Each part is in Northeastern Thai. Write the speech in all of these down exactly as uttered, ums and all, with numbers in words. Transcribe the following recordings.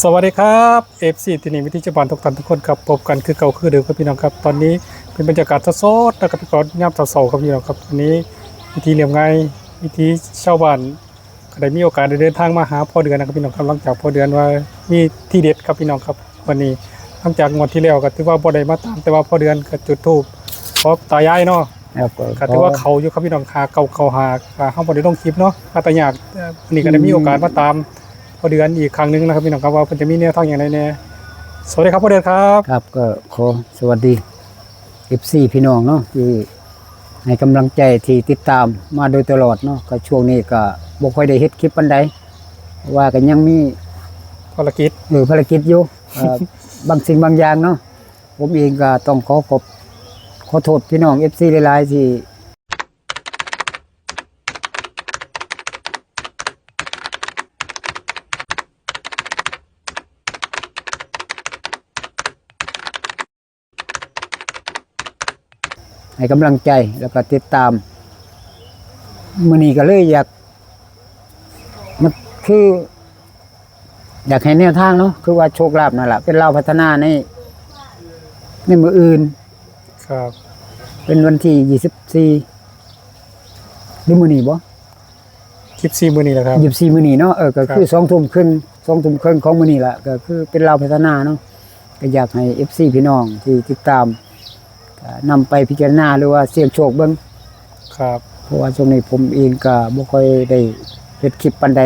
สวัสดีครับ เอฟซี ที่นี่วิถีชาวบ้านทุกท่านทุกคนครับ พบกันคือเก่าคือเดิมครับพี่น้องครับ ตอนนี้เป็นบรรยากาศสดๆนะครับพี่น้อง ยามเช้าๆครับพี่น้องครับ วันนี้วิถีเรียบง่าย วิถีชาวบ้าน ก็ได้มีโอกาสได้เดินทางมาหาพ่อเดือนนะครับพี่น้องครับ หลังจากพ่อเดือนว่ามีทีเด็ดครับพี่น้องครับ วันนี้หลังจากงวดที่แล้วก็ถือว่าบ่ได้มาตาม แต่ว่าพ่อเดือนก็จุดธูปขอตายายเนาะ ครับ ก็ ก็ถือว่าเข้าอยู่ครับพี่น้อง หาเก้าเก้าห้า ก็เฮาบ่ได้ลงคลิปเนาะ อาจจะยาก เอ่อ วันนี้ก็ได้มีโอกาสมาตามพ่อเดือนอีกครั้งหนึ่งนะครับพี่น้องครับ ว่าเพิ่นจะมีแนวทางอย่างไรแน่ สวัสดีครับพ่อเดือนครับ ครับ ก็ขอสวัสดี เอฟซี พี่น้องเนาะ ที่ให้กำลังใจ ที่ติดตามมาโดยตลอดเนาะ ก็ช่วงนี้ก็บ่ค่อยได้เฮ็ดคลิปปานใด เพราะว่าก็ยังมี ภารกิจ เออ ภารกิจอยู่ เอ่อ บางสิ่งบางอย่างเนาะ ผมเองก็ต้องขอขอบ ขอโทษพี่น้อง เอฟซี หลายๆ ที่ ให้กำลังใจแล้วก็ติดตาม มื้อนี้ก็เลยอยาก มันคือ อยากให้แนวทางเนาะ คือว่าโชคลาภนั่นแหละ เป็นลาวพัฒนาใน ในมื้ออื่น ครับ เป็นวันที่ ยี่สิบสี่ หรือมื้อนี้บ่ ยี่สิบสี่ มื้อนี้แหละครับ ยี่สิบสี่ มื้อนี้เนาะ เออ ก็คือ ครับ สองทุ่มครึ่ง สองทุ่มครึ่งของมื้อนี้แหละ ก็คือเป็นลาวพัฒนาเนาะ ก็อยากให้ เอฟซี พี่น้องที่ติดตาม ก็นำไปพิจารณาหรือว่าเสี่ยงโชคเบิ่ง ครับ เพราะว่าช่วงนี้ผมเองก็บ่ค่อยได้เฮ็ดคลิปปานใด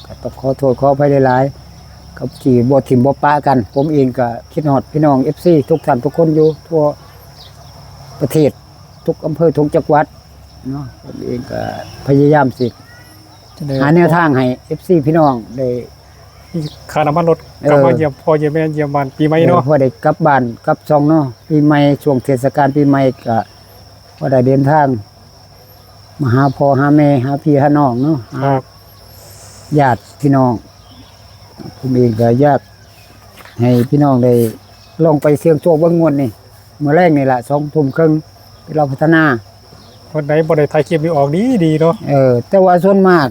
ก็ต้องขอโทษขออภัยหลายๆ กับที่บ่ถิ่มบ่ปะกัน ผมเองก็คิดฮอดพี่น้อง เอฟซี ทุกท่านทุกคนอยู่ทั่วประเทศ ทุกอำเภอทุกจังหวัดเนาะ ผมเองก็พยายามสิ จะได้ หาแนวทางให้ เอฟซี พี่น้องได้ มีค่าน้ำมันรถ เออ กลับมาเยี่ยมพ่อเยี่ยมแม่เยี่ยมบ้านปีใหม่เนาะ เออ พอได้กลับบ้านกลับช่องเนาะ ปีใหม่ ช่วงเทศกาลปีใหม่ก็พอได้เดินทาง มาหาพ่อหาแม่หาพี่หาน้องเนาะ ครับ ญาติพี่น้อง ผมเองก็อยากให้พี่น้องได้ลองไปเสี่ยงโชคเบิ่งงวดนี้ มื้อแลงนี่ล่ะ สองทุ่มครึ่ง เป็นลาวพัฒนา วันไหนบ่ได้ถ่ายคลิปนี่ออกดีดีเนาะ เออ แต่ว่าส่วนมาก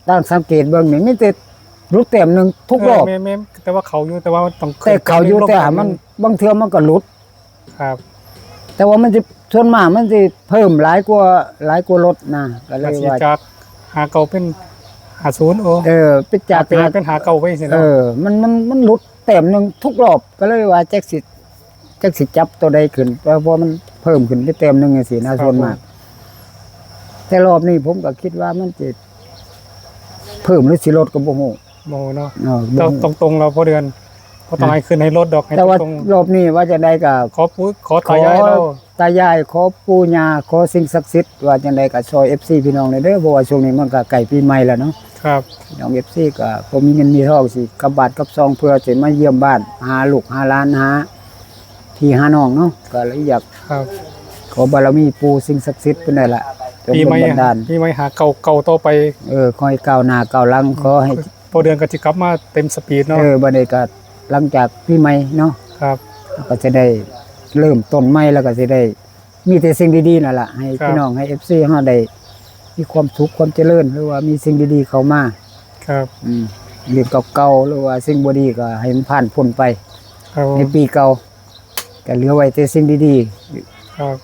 ตามสังเกตเบิ่งนี่มีแต่หลุดแต้มหนึ่งทุกรอบ เออ แม่นๆ แต่ว่าเข้าอยู่ แต่ว่ามันต้อง แต่เข้าอยู่ แต่มัน บางเทื่อมันก็หลุด ครับ แต่ว่ามันสิ ส่วนมากมันสิเพิ่มหลายกว่า หลายกว่ารถนะ ก็เลยว่า จาก ห้าเก้า เป็น ห้าศูนย์ โอ้ เออ เป็นจาก เป็น ห้า เป็น ห้าเก้า ไปสิเนาะ เออ มัน มัน มันหลุดแต้มหนึ่งทุกรอบ ก็เลยว่าจักสิ จักสิจับตัวใดขึ้น เพราะ เพราะมันเพิ่มขึ้นไปแต้มหนึ่งจังซี้นะ ครับ ส่วนมาก ผม แต่รอบนี้ผมก็คิดว่ามันสิเพิ่มหรือสิลดก็บ่ฮู้ บ่ฮู้เนาะ เออ บ่ฮู้ ตรงๆ เราพ่อเดือน บ่ต้อง ฮะ ให้ขึ้นให้ลดดอก ให้ แต่ว่า ตรงๆ รอบนี้ว่าจังใดก็ ขอปู่ ขอตายาย ขอ เรา ตายาย ขอปู่ย่า ขอสิ่งศักดิ์สิทธิ์ ว่าจังใดก็ช่วย เอฟซี พี่น้องหน่อยเด้อ เพราะว่าช่วงนี้มันก็ใกล้ปีใหม่แล้วเนาะ ครับ พี่น้อง เอฟซี ก็บ่มีเงินมีทองสิกลับบ้านกลับช่อง เพื่อสิมาเยี่ยมบ้าน หาลูกหาหลาน หาพี่หาน้องเนาะ ก็เลยอยาก ครับ ขอบารมีปู่สิ่งศักดิ์สิทธิ์เพิ่นได้ละ จง ปีใหม่ ดลบันดาล ปีใหม่ ห้าเก้าเก้า ต่อไป เออ ขอให้ก้าวหน้าก้าวหลัง ขอให้ พ่อเดือนก็สิกลับมาเต็มสปีดเนาะ เออ บัดนี้ก็หลังจากปีใหม่เนาะ ครับ ก็จะได้เริ่มต้นใหม่ แล้วก็สิได้มีแต่สิ่งดีๆ นั่นล่ะ ให้ ครับ พี่น้อง ให้ เอฟซี เฮาได้มีความสุขความเจริญ หรือว่ามีสิ่งดีๆ เข้ามา ครับ อืม เรื่องเก่าๆ หรือว่าสิ่งบ่ดีก็ให้มันผ่านพ้นไป ครับผม ในปีเก่า ก็เหลือไว้แต่สิ่งดีๆ ครับ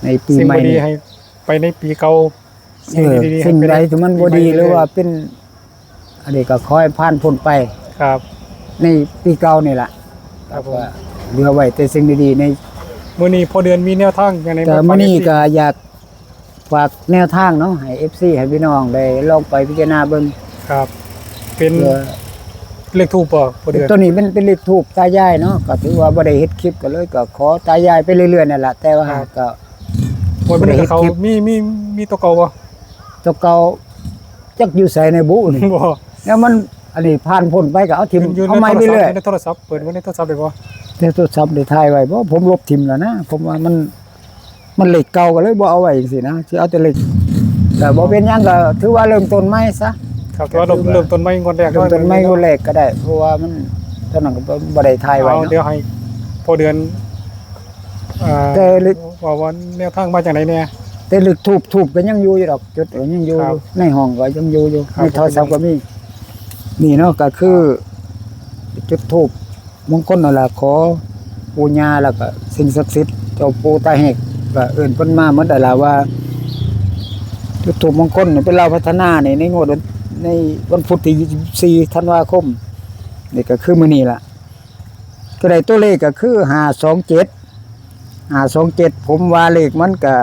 ในปีใหม่ สิ่งบ่ดี นี่ ให้ไปในปีเก่า เออ สิ่งดีๆ สิ่งใด ให้ไปใน ที่มันบ่ดี ปีใหม่ หรือว่าเป็น อันนี้ก็ขอให้ผ่านพ้นไป ครับ ในปีเก่านี่ล่ะ ครับผม ก็เหลือไว้แต่สิ่งดีๆ ใน มื้อนี้พ่อเดือนมีแนวทางอย่างไร แต่ มาฝาก มื้อนี้ เอฟซี ก็อยากฝากแนวทางเนาะ ให้ เอฟซี ให้พี่น้องได้ลองไปพิจารณาเบิ่ง ครับ เป็น เพื่อ เลขธูปบ่พ่อเดือน ตัวนี้มันเป็นเลขธูปตายายเนาะ ก็ถือว่าบ่ได้เฮ็ดคลิปก็เลย ก็ขอตายายไปเรื่อยๆ นั่นล่ะ แต่ว่า ครับ ก็ โอ้ย มันก็เขา บ่ได้เฮ็ดคลิป มี มี มีตัวเก่าบ่ ตัวเก่า จักอยู่ไสในบุนี่ บ่ แล้วมัน อันนี้ผ่านพ้นไปก็เอาถิ่ม อยู่ เอาไม้ไปเรื่อย ในโทรศัพท์ เปิดไว้ในโทรศัพท์ได้บ่ ในโทรศัพท์ได้ถ่ายไว้บ่ ผมลบถิ่มแล้วนะ ผมว่ามัน มันเลขเก่าก็เลยบ่เอาไว้จังซี้นะ สิเอาแต่เลข แต่บ่เป็นหยังก็ถือว่าเริ่มต้นใหม่ซะ ครับ ถือว่าเริ่ม ก็ถือว่า เริ่มต้นใหม่งวดแรก เริ่มต้นใหม่ เนาะ งวดแรกก็ได้ เพราะว่ามัน ตอนนั้นก็บ่ บ่ได้ถ่ายไว้ เอา เนาะ เดี๋ยวให้พ่อเดือน อ่า แต่เลข ว่า ว่าแนวทางมาจากไหนเนี่ย แต่เลขธูป ธูปก็ยังอยู่อยู่ดอก จุดก็ยังอยู่ ครับ ในห้องก็ยังอยู่อยู่ ครับ ในโทรศัพท์ก็มี นี่เนาะ ก็คือ จุดธูปมงคลนั่นล่ะ ขอปู่ย่า แล้วก็สิ่งศักดิ์สิทธิ์ เจ้าปู่ตาแหก ก็เอิ้นเพิ่นมาหมดนั่นล่ะ ว่าจุดธูปมงคลนี่เป็นลาวพัฒนานี่ ในงวดวัน ในวันพุธที่ยี่สิบสี่ธันวาคม นี่ก็คือมื้อนี้ล่ะ ก็ได้ตัวเลขก็คือห้าสองเจ็ด ห้าสองเจ็ด ผมว่าเลขมันก็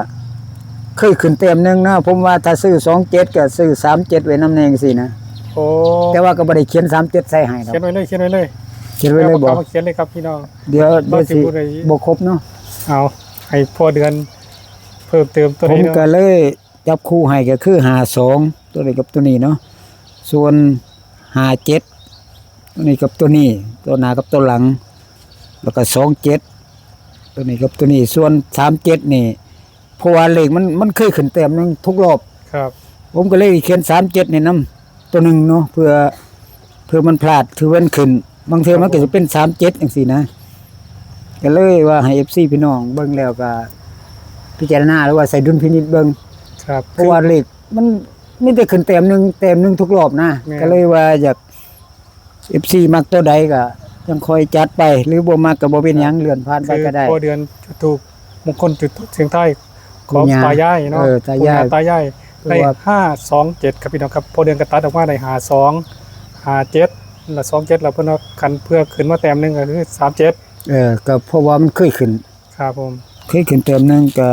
เคยขึ้นแต้มหนึ่งนะ ผมว่าถ้าซื้อสองเจ็ดก็ซื้อสามเจ็ดไว้นำแน่จั่งซี้นะ โอ้ แต่ว่าก็บ่ได้เขียนสามเจ็ดใส่ให้ดอก เขียนไว้เลย เขียนไว้เลย เขียนไว้เลยบ่ เดี๋ยวผมเอามาเขียนเลยครับพี่น้อง เดี๋ยว เดี๋ยวสิ ว่าสิบ่ได้ บ่ครบเนาะ เอา ให้พ่อเดือนเพิ่มเติมตัว ผม นี้เนาะ ก็เลยจับคู่ให้ก็คือห้าสอง ตัวนี้กับตัวนี้เนาะ ส่วนห้าเจ็ด ตัวนี้กับตัวนี้ ตัวหน้ากับตัวหลัง แล้วก็สองเจ็ด ตัวนี้กับตัวนี้ ส่วนสามเจ็ดนี่ เพราะว่าเลขมัน มันเคยขึ้นแต้มหนึ่งทุกรอบ ครับ ผมก็เลยเขียนสามเจ็ดนี่นำตัวหนึ่งเนาะ เพื่อ เพื่อมันพลาด คือมันขึ้น บางเทื่อมันก็จะเป็นสามเจ็ดจั่งซี้นะ ก็เลยว่าให้ เอฟซี พี่น้องเบิ่งแล้วก็พิจารณา หรือว่าใส่ดุลพินิจเบิ่ง ครับ เพราะว่าเลขมันมีแต่ขึ้นแต้มหนึ่ง แต้มหนึ่งทุกรอบนะ แม่น ก็เลยว่าอยาก เอฟซี มักตัวใดก็ยังค่อยจัดไป หรือบ่มักก็บ่เป็นหยัง เลื่อนผ่านไปก็ได้ คือพ่อเดือนจุดธูปมงคล จุดธูปเสี่ยงทายของปู่ย่า ตายายเนาะ เออ ตายาย ปู่ย่าตายาย คือว่า ได้ห้าสองเจ็ดครับพี่น้องครับ พ่อเดือนก็ตัดออกมาได้ห้าสอง ห้าเจ็ด และสองเจ็ด แล้วเพิ่นว่าคันเพื่อขึ้นมาแต้มหนึ่งก็คือสามเจ็ด เออ ก็เพราะว่ามันเคยขึ้น ครับผม เคยขึ้นแต้มหนึ่งก็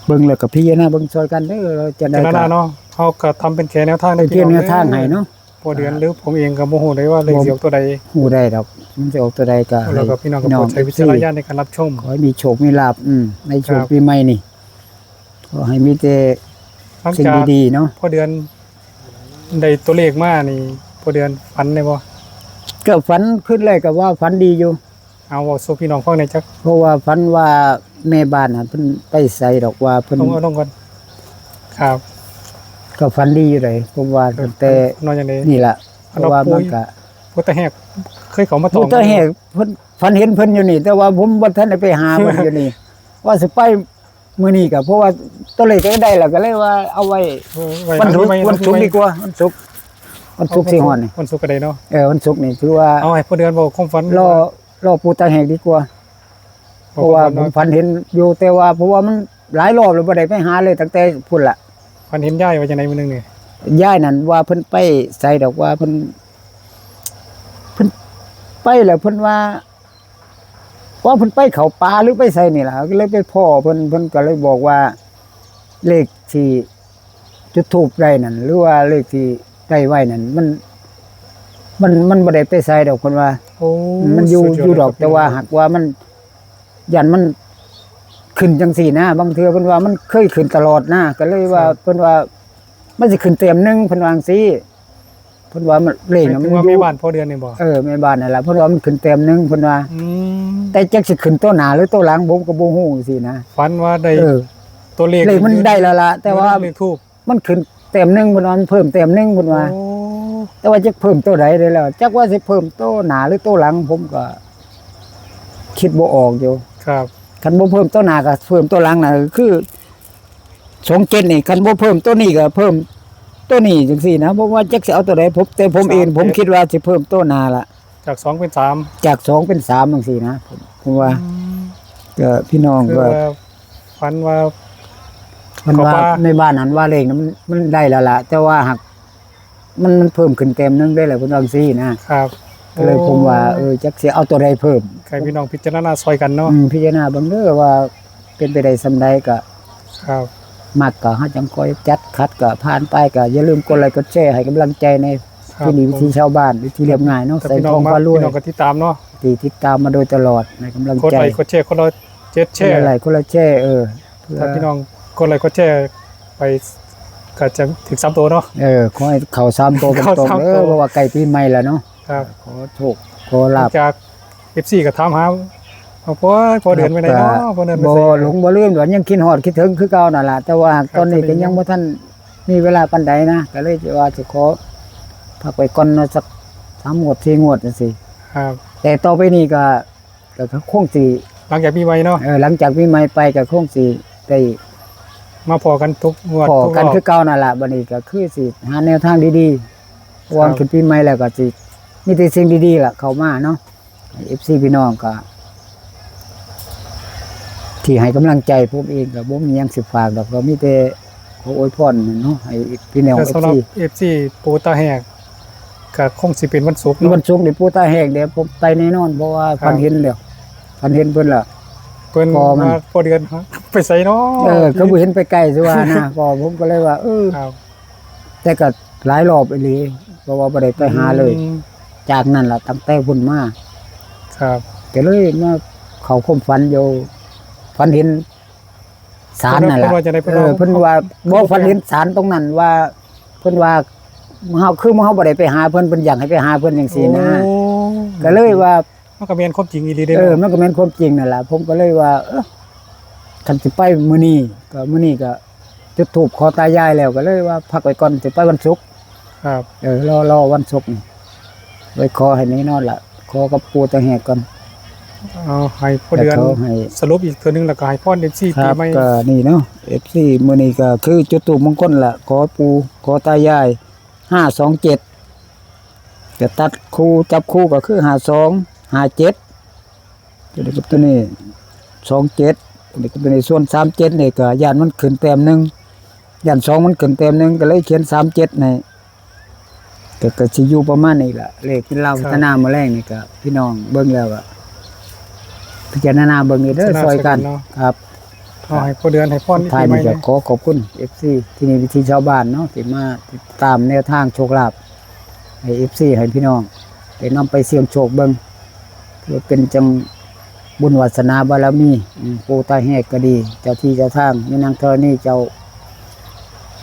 เบิ่งแล้วก็พิจารณาเบิ่งซอยกันเด้อ จั่งใด๋ พิจารณา ก็ เนาะ เฮาก็ทำเป็นแค่แนวทาง เป็นเพียงแนวทางให้เนาะ พ่อเดือน อ่า หรือผมเองก็บ่ฮู้ได้ว่าเลขสิออกตัวใด ฮู้ได้ดอก มันสิออกตัวใด๋ก็ แล้วก็ ให้ พี่น้องก็ พี่น้อง โปรดใช้วิจารณญาณในการรับชม ขอให้มีโชคมีลาภ อืม ในช่วง ครับ ปีใหม่นี่ ขอให้มีแต่ หลังจาก สิ่งดีๆเนาะ พ่อเดือนได้ตัวเลขมานี่ พ่อเดือนฝันได้บ่ ก็ฝันคืนแรกก็ว่าฝันดีอยู่ เอาเว้าสู่พี่น้องฟังแหน่จัก เพราะว่าฝันว่าแม่บ้านน่ะเพิ่นไปไสดอกว่าเพิ่น ลง เอาลงก่อน ครับ ก็ฝันดีอยู่ได๋ ผมว่า เออ ตั้งแต่ นอนอย่างนี้ นี่ล่ะ อัน เพราะว่า ว่าปู่ มันก็ ปู่ตาแหกเคยเข้ามาตอง ปู่ตาแหกเพิ่น ฝันเห็นเพิ่นอยู่นี่ แต่ว่าผมบ่ทันได้ไปหาเพิ่นอยู่นี่ ว่าสิไปมื้อนี้ก็ เพราะว่าตัวเลขก็ได้แล้ว ก็เลยว่าเอาไว้ เออ ไว้ วันศุกร์ หลังปีใหม่ วันศุกร์ หลังปีใหม่ ดีกว่า วันศุกร์ วันศุกร์สิฮอดนี่ วันศุกร์ก็ได้เนาะ เออ วันศุกร์นี่ถือว่า เอาให้พ่อเดือนเว้าความฝัน รอ รอปู่ตาแหกดีกว่า เพราะว่าผมฝันเห็นอยู่ แต่ว่า เพราะว่ามันหลายรอบแล้วบ่ได้ไปหาเลยตั้งแต่พุ้นล่ะ ฝันเห็นยายว่าจั่งใด๋มื้อหนึ่งนี่ ยายนั่นว่าเพิ่นไปไสดอกว่าเพิ่น เพิ่นไปแล้วเพิ่นว่า ว่าเพิ่นไปเข้าป่าหรือไปไสนี่ล่ะ ก็เลยไปพ้อเพิ่น เพิ่นก็เลยบอกว่า เลขที่จุดธูปได้นั่น หรือว่าเลขที่ได้ไว้นั่น มัน มัน มันบ่ได้ไปไสดอก เพิ่นว่า โอ้ มันอยู่ สุดยอด อยู่ดอก เลยครับ แต่ว่าหากว่ามัน ย่านมันขึ้นจั่งซี้นะ บางเทื่อเพิ่นว่ามันเคยขึ้นตลอดนะ ก็เลยว่า ครับ เพิ่นว่ามันสิขึ้นแต้มหนึ่ง เพิ่นว่าจั่งซี้ เพิ่นว่ามัน เลขน่ะ หมายถึงว่า มันอยู่ แม่บ้านพ่อเดือนนี่บ่ เออ แม่บ้านนั่นล่ะ เพิ่นว่ามันขึ้นแต้มหนึ่ง เพิ่นว่า อืม แต่จักสิขึ้นตัวหน้าหรือตัวหลัง ผมก็บ่ฮู้จั่งซี้นะ ฝันว่าได้ เออ ตัวเลข เลขมันได้แล้วล่ะ แต่ว่า อยู่ในเลขธูป มันขึ้นแต้มหนึ่ง เพิ่นว่ามันเพิ่มแต้มหนึ่ง เพิ่นว่า โอ้ แต่ว่าจักเพิ่มตัวใด๋ได้แล้ว จักว่าสิเพิ่มตัวหน้าหรือตัวหลัง ผมก็คิดบ่ออกอยู่ ครับ คันบ่เพิ่มตัวหน้าก็เพิ่มตัวหลังน่ะ คือ สองเจ็ด นี่ คันบ่เพิ่มตัวนี้ก็เพิ่มตัวนี้จั่งซี้นะ ผมว่าจักสิเอาตัวใด๋ ผม แต่ผมเอง สามเจ็ด ผมคิดว่าสิเพิ่มตัวหน้าล่ะ จากสองเป็นสาม จากสองเป็นสามจั่งซี้นะ ผม ผมว่า อืม ก็พี่น้องก็ คือว่า ฝันว่า มันว่า เขาว่า ในบ้านนั้นว่าเลขนั้นมัน มันได้แล้วล่ะ แต่ว่าหาก มัน มันเพิ่มขึ้นแต้มหนึ่งได้แหละ เพิ่นว่าจั่งซี้นะ ครับ ก็เลยผมว่า โอ้ เออ จักสิเอาตัวใด๋เพิ่ม ให้พี่น้องพิจารณาซอยกันเนาะ อืม พิจารณาเบิ่งเด้อว่าเป็นไปได้ส่ำใด๋ก็ ครับ มักก็เฮาจั่งค่อยจัด ขัดก็ผ่านไป ก็อย่าลืมกดไลค์กดแชร์ให้กำลังใจใน ครับ วิถี ผม วิถีชาวบ้าน วิถีเรียบง่ายเนาะ ครับ แสงทองพารวย พี่น้องก็ติดตามเนาะ ที่ติดตามมาโดยตลอด ให้กำลังใจ กดไลค์กดแชร์ คนละเจ็ดแชร์ คนละไลค์คนละแชร์ เออ เพื่อ ถ้าพี่น้องกดไลค์กดแชร์ไป ก็จะถืกสามตัวเนาะ เออ ขอให้เข้าสามตัวตรงๆ เข้าสามตัว เด้อ เพราะว่าใกล้ปีใหม่แล้วเนาะ ครับ ขอโชค ขอลาภ จาก เอฟซี ก็ถามหา เอาพ่อ พ่อเดือนไปไหนเนาะ ครับ พ่อเดือนไป บ่ ไส หลงบ่ลืมดอก ยังคิดฮอดคิดถึงคือเก่านั่นล่ะ แต่ว่า ครับ ตอนนี้ก็ยังบ่ทันมีเวลาปานใดนะ ก็เลยว่าสิขอพักไว้ก่อนเนาะ สักสามงวดสี่งวดจั่งซี้ ครับ แต่ต่อไปนี้ก็ ก็คงสิ หลังจากปีใหม่เนาะ เออ หลังจากปีใหม่ไปก็คงสิได้ มาพ้อกันทุกงวด พ้อกัน ทุกรอบ คือเก่านั่นล่ะ บัดนี้ก็คือสิหาแนวทางดีๆ เพราะว่า ครับ ขึ้นปีใหม่แล้วก็สิ มีแต่สิ่งดีๆล่ะเข้ามาเนาะ เอฟซี พี่น้องก็ ที่ให้กำลังใจผมเองก็บ่มีหยังสิฝากดอก ก็มีแต่ขออวยพรเนาะ ให้พี่น้อง ก็สำหรับ เอฟซี เอฟซี ปู่ตาแหก ก็คงสิเป็นวันศุกร์เนาะ วันศุกร์นี่ปู่ตาแหกเด้ ผมไปแน่นอน เพราะว่า ครับ ฝันเห็นแล้ว ฝันเห็นเพิ่นละ เพิ่น พ่อมัน ว่าพ่อเดือนไปไสเนาะ เออ ก็บ่เห็นไปไกลสิว่านะ พ่อผมก็เลยว่า เออ ครับ แต่ก็หลายรอบอีหลี เพราะว่าบ่ได้ไปหาเลย อืม จากนั้นล่ะ ตั้งแต่พุ้นมา ครับ ก็เลยมาเข้าความฝันอยู่ ฝันเห็นศาลนั่นล่ะ เพิ่นว่าจั่งใด เพิ่น เออ ว่า เพิ่นว่า บ่ ฝันเห็นศาลตรงนั้นว่า เพิ่นว่า เฮา คือเฮาบ่ได้ไปหาเพิ่น เพิ่นอยากให้ไปหาเพิ่นจังซี่นะ โอ้ ก็เลยว่า มันก็แม่นความจริงอีหลีเด้ เออ เนาะ มันก็แม่นความจริงนั่นล่ะ ผมก็เลยว่า เออ คันสิไปมื้อนี้ ก็มื้อนี้ก็จุดธูปขอตายายแล้ว ก็เลยว่าพักไว้ก่อน สิไปวันศุกร์ ครับ เออ รอ รอวันศุกร์นี่ ไว้ขอให้แน่นอนล่ะ ขอกับปู่ตาแหกก่อน เอาให้พ่อเดือน ก็ขอให้ สรุปอีกเทื่อนึง แล้วก็ให้พร เอฟซี ครับ ปีใหม่ ก็นี่เนาะ เอฟซี มื้อนี้ก็คือจุดธูปมงคลล่ะ ขอปู่ ขอตายาย ห้าสองเจ็ด จะตัดคู่ จับคู่ก็คือ ห้าสอง ห้าเจ็ด ตัวนี้กับตัวนี้ สองเจ็ด ตัวนี้กับตัวนี้ ส่วน สามเจ็ด นี่ก็ย้านมันขึ้นแต้มหนึ่ง ย้านสองมันขึ้นแต้มหนึ่ง ก็เลยเขียน สามเจ็ด นี่ ก็ ก็สิอยู่ประมาณนี้ล่ะ เลขที่ลาว ครับ พัฒนามื้อแรกนี่ก็ พี่น้องเบิ่งแล้วก็ พิจารณาเบิ่งอยู่เด้อ พิจารณา ช่วยกัน ช่วยกันเนาะ ครับ ขอให้พ่อเดือนให้พร สุดท้ายนี่ ปีใหม่ ก็ นะ ขอขอบคุณ เอฟซี ที่นี่วิถีชาวบ้านเนาะ ที่มาติดตามแนวทางโชคลาภ ให้ เอฟซี ให้พี่น้องได้นำไปเสี่ยงโชคเบิ่ง เพื่อเป็นจั่งบุญวาสนาบารมี อืม ปู่ตาแหกก็ดี เจ้าที่เจ้าทาง แม่นางธรณี เจ้า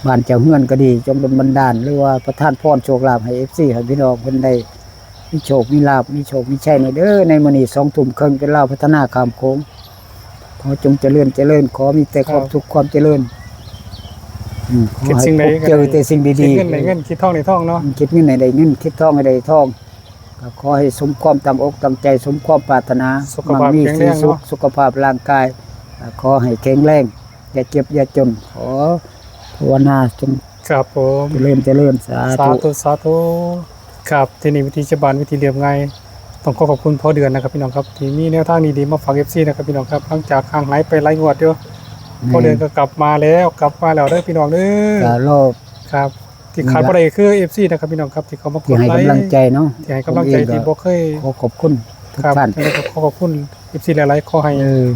บ้านเจ้าเฮือนก็ดี จงดลบันดาล หรือว่าประทานพรโชคลาภให้ เอฟซี ให้พี่น้องเพิ่นได้มีโชคมีลาภ มีโชคมีชัยในเด้อ ในมื้อนี้ สองทุ่มครึ่ง เป็นลาวพัฒนาข้ามโขง ขอจงเจริญเจริญ ขอมีแต่ความ ครับ สุขความเจริญ อืม ขอ คิด ให้ สิ่งใด พบเจอแต่สิ่งดีๆ คิดเงินได้เงิน คิดทองได้ทองเนาะ อืม คิดเงินให้ได้เงิน คิดทองให้ได้ทอง ก็ขอให้สมความตั้งอกตั้งใจ สมความปรารถนา สุขภาพ มั่งมี แข็งแรง สีสุข เนาะ สุขภาพร่างกาย ก็ขอให้แข็งแรง อย่าเจ็บอย่าจน ขอภาวนาจง ครับผม เจริญเจริญ สาธุ สาธุ สาธุ ครับ ที่นี่วิถีชาวบ้าน วิถีเรียบง่าย ต้องขอขอบคุณพ่อเดือนนะครับพี่น้องครับ ที่มีแนวทางดีๆมาฝาก เอฟซี นะครับพี่น้องครับ หลังจากห่างหายไปหลายงวดอยู่ แม่น พ่อเดือนก็กลับมาแล้ว กลับมาแล้วเด้อพี่น้องเด้อ ก็รอ ครับ ที่ขาด นี่ล่ะ บ่ได้คือ เอฟซี นะครับพี่น้องครับ ที่เขามากดไลค์ ที่ให้กำลังใจเนาะ ที่ให้กำลังใจ ผมเองก็ ที่บ่เคย ขอขอบคุณทุก ครับ ท่าน แล้วก็ขอขอบคุณ เอฟซี หลายๆ ขอให้ เออ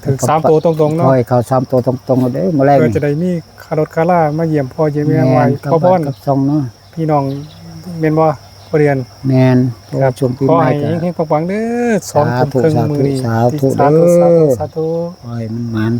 ถืกสามตัวตรงๆเนาะ ขอให้เข้าสามตัวตรงๆเด้อ มื้อแรก เพื่อ นี่ จะได้มีค่ารถค่าลามาเยี่ยมพ่อเยี่ยมแม่ แม่น ไหว้ขอพร กับบ้านกับช่องเนาะ พี่น้อง แม่นบ่ พ่อเดือน แม่น เพราะว่า ครับ ช่วงปีใหม่ ขอให้ ก็ เฮงๆปังๆเด้อ สองทุ่มครึ่ง สาธุ มื้อนี้ สาธุ สาธุ เด้อ สาธุ สาธุ ขอให้มันหมาน